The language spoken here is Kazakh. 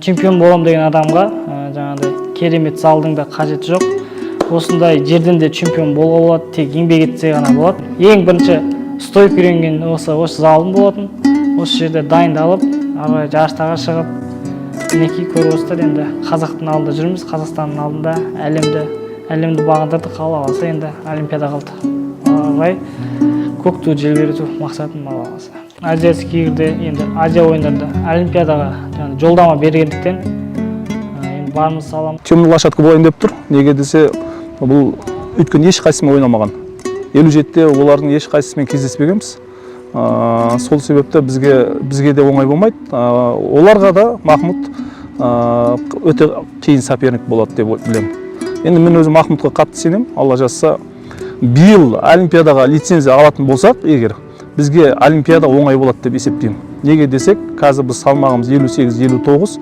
Чемпион болам деген адамға жаңағыдай керемет залдың да қажеті жоқ. Осындай жерден де чемпион болуға болады, тек еңбек етсе ғана болады. Ең бірінші стойка үйренген осы залым болатын. Осы жерде дайындалып, ары қарай жарыстарға шығып, мінекей, көріп отырсыздар, енді қазақтың алдында жүрміз, Қазақстанның алдында. Әлемді бағындырдық. Алла қаласа, енді Олимпиада қалды. Ары қарай көк туды желбірету мақсатым, Алла қаласа. Азиатский игрде, енді Азия ойындарында, Олимпиадаға жаңағы жолдама бергендіктен, енді барымызды саламыз. Темный лошадка болайын деп тұр. Неге десе, бұл өйткені ешқайсысымен ойнамаған. 57-те олардың ешқайсысымен кездеспегенбіз. Сол себепті бізге де оңай болмайды. Оларға да Махмұд өте қиын соперник болады деп білемін. Енді мен өзім Махмұдқа қатты сенемін. Алла жазса, биыл Олимпиадаға лицензия алатын болсақ егер, бізге Олимпиада оңай болады деп есептеймін. Неге десек, қазір біз салмағымыз 58-59.